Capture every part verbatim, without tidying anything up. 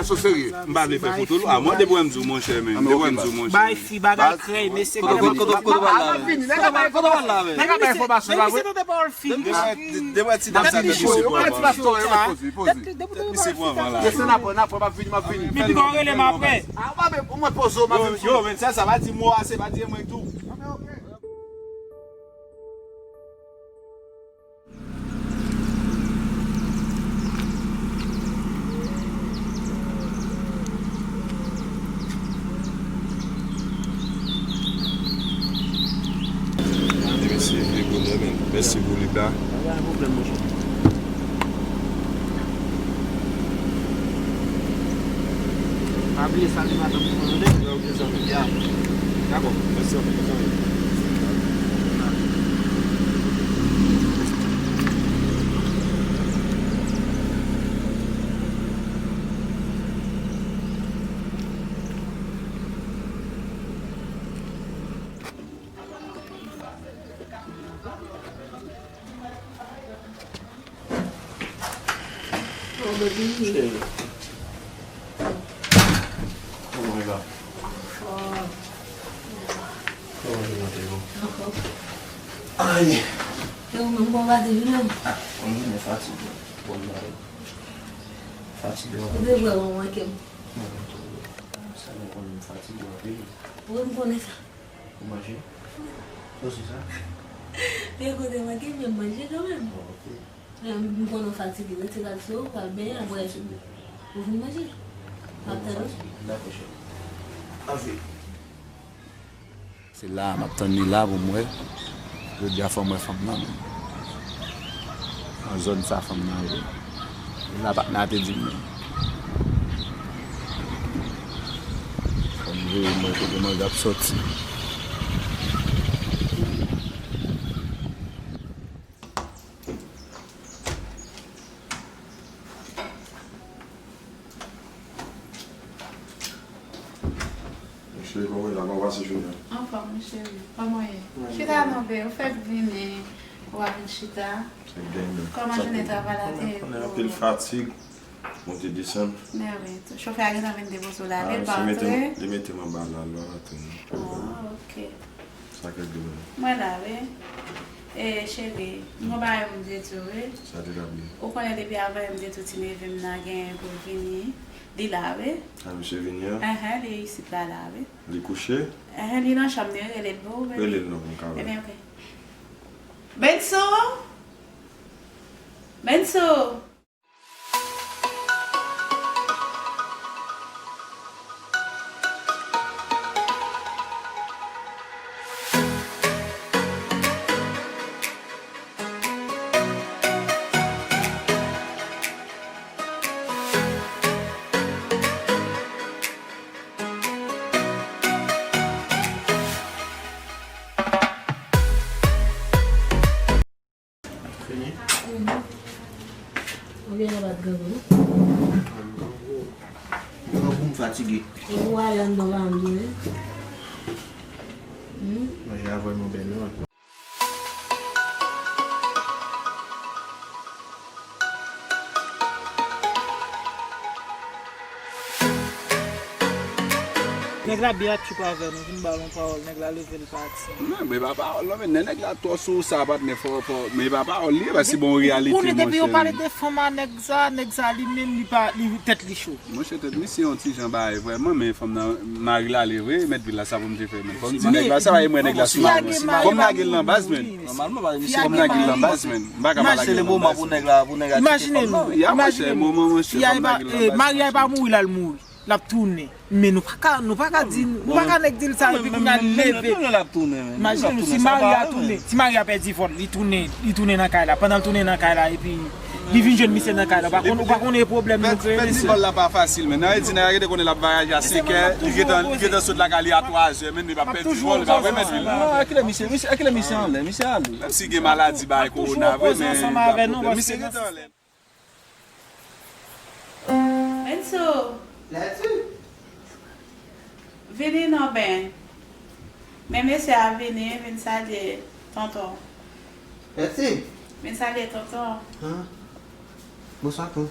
So serye. M pa vle fè foto lwa. Mwen depi wè m di w monchè, men. Depi wè m di w monchè. Bay fi bagay krèy, mesye. Kote kote kote pral la men? Kote pral la men? Nèg ap bay enfòmasyon, pa vre? Mesye tande pawòl fi. Depi wè ti dam sa tande misye pran van. Tèt li depi tande pawòl fi. Mesye pran van la. Mesye n ap pran, n ap pran, m ap vini, m ap vini. Epi kò rele m apre. A, w pa men, mwen poze w, m ap vini. Yo, men sèl sa, pa di mo ase, pa di e mwen tou. Gade mesye vye bonè, men. Mèsi pou li la. Pa gen pwoblèm, monchè. Pa bliye salye madanm ou an, tande? Ok, zanmi. Ya. Dakò. Mèsi anpil, zanmi. Oh, baby. Cheri. Kòman w ye la? Kòman jounen te ye? Ay! E ou menm, kòman w pase jounen? Ah, konn jounen fatige. Bon, fatige. Ou te vrèman manke m. Sa nou konn fatige anpil. Wi, m konnen sa. Ou manje? Ou se sa? Te kote manke m, men m manje kanmenm. Oh, ok. Men m konnen w fatige, retire kal sou ou, pral benyen, apre ou vin manje. M ap tann ou. Dakò, cheri. Anvi. Se la, m ap tann li la pou m wè. Jodi a fò m wè fanm nan, men. Nan zòn sa fanm nan ye. E la patnè a te di m, men. Fò m veye m wè kote manje ap sòti. Cheri, kòman w ye la? Kòman w pase jounen an? Anfòm, wi, cheri. Kòman w ye? Chita non, bebe. Ou fèk vini, ou a vin chita. Kòman jounen travay la te ye pou ou? Anpil fatig, monte desann. Men wi, chofè a gentan vin depoze w la, men l pa antre. Li mete m anba la, l pa antre non. Ah, ok. Sa k ap di w la? Mwen la, wi. E, cheri, m gon bagay pou m di w, wi. Sa te ka di? Ou konnen depi avan yè m di w ti neve m nan genyen pou l vini. Li la, wi. A, misye vini an? Enhen, li isit la, la, wi. Li kouche? Enhen, li nan chanm li, wi, rele l pou ou, baby. Rele l non, pou m ka wè. Ebyen, ok. Bensou! Bensou! Fini? Mhm. Oubyen yo pa t grangou, non? Grangou, m fatige. Epi w ale anndan w pa janm tounen. Hmm? Manje a vrèman bèl, wi. Nèg la byen atchoup avè nou, vin ba l yon pawòl, nèg la leve l pati. Non, men pa pawòl non, men nèg la twò sou sa, patnè, fò, fò, men pa pawòl li ye, paske bon reyalite, monchè. Ou konnen depi yo pale de fanm a nèg sa, nèg sa li menm, li pa, li, tèt li cho. Monchè, tèt misye yon ti jan bagay vrèman, men fanm nan, mari l ale vre, mèt vil la, sa pou m te fè, men. Fò m di nèg la, sa pa ye mwen nèg la sou mari mwen. Fò m lage l nan baz, men. Nòmalman, pa misye. Fò m lage l nan baz, men. M pa ka pa lage l nan baz. Imajine nou, imajine nou. Fi a e pa, eh, mari a e pa mouri, l al mouri. L ap tounen. Men nou pa ka, nou pa ka di, nou pa ka nèg di l sa epi kounye a li leve. Imajine nou, si mari a tounen, si mari a pèdi vòl, li tounen, li tounen nan kay la. Pandan l tounen nan kay la, epi li vin jwenn misye nan kay la. Ou pa konn, ou pa konnen pwoblèm nou kreye, mesye. Pèdi vòl la pa fasil, men. Nan, e di nèg la gentan konnen l ap vwayaje a senk è, li gentan, li gentan sot lakay li a twa zè, men li pa pèdi vòl, li pa remèt li la. Non, a kilè misye, misye, a kilè misye anlè, misye ale. Menm si gen maladi, bay kowona vre, men misye gentan anlè. Bensou! Lèti! Vini non, Ben. Men mesye a vini, vin salye tonton. Lèti! Vin salye tonton. Han? Bonswa, tonton.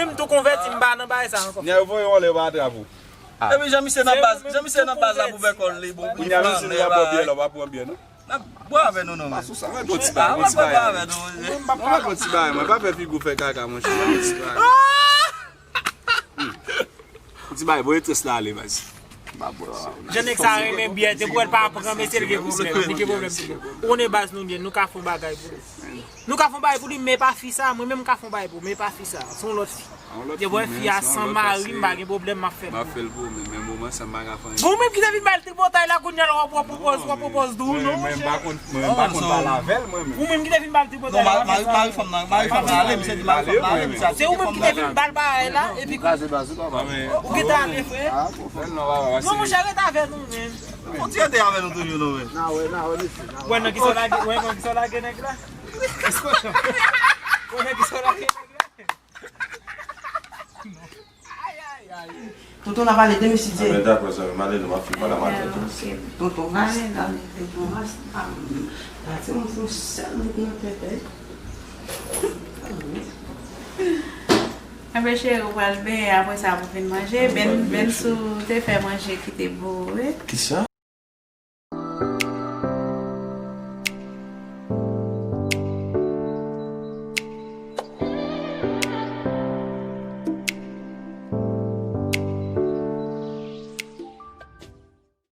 menm tou konvèti, m pa nan bagay sa ankò. Nèg voye yon lè pa atrap ou. Epi jan misye nan baz, jan misye nan baz la pou fè kòl li bon. Kounye a misye nou pa pran byè la, pa pran byè non. N ap bwè avè nou non men. Mwen pran ti bagay, mwen ti bagay. Avè nou. Mwen pran ti bagay, mwen pa fè figi w fè kaka monchè, mwen pran ti bagay. Ti bagay, voye tres la ale baz. Jan nèg sa renmen byè, depi w wè l pa pran, mesye, l gen pwoblèm, li gen pwoblèm tou. Ou konnen baz nou byen, nou ka fè yon bagay pou li. Nou ka fè yon bagay pou li, men pa fi sa, mwen menm m ka fè yon bagay pou, men pa fi sa, se yon lòt fi. Depi w wè fi a san mari, m pa gen pwoblèm, m ap fè l. M ap fè l pou ou, men, men moman sa m pa ka fè anyen. Bon, ou menm ki te vin ba l tripotay la, kounye a la w ap, w ap pwopoze, w ap pwopoze dou, non, monchè. Mwen, mwen pa konn, mwen, mwen pa konn pale avè l, mwen menm. Ou menm ki te vin ba l tripotay la, mari, mari fanm nan, mari fanm nan ale, misye di mari fanm nan ale, misye. Se ou menm ki te vin ba l bagay la, epi kraze baz ou, papa. Ou gentan ale, frè? Non, monchè, rete avè nou, men. Fò ti rete avè nou toujou, non, men. Wè nan kisa w lage, wè nan kisa w lage nèg la? Wè nan kisa w lage nèg la? Tonton, n a pale de misye. Ah, ben, dakò, zanmi m, ale non, m ap fin pale a matant tou. Tonton Ras, ale, tonton Ras, ah, gade yon sèl bout nan tèt, eh. Enben, cheri, ou pral benyen, apre sa pou vin manje. Ben, ben, si w te fè manje ki te bo, wi. Kisa?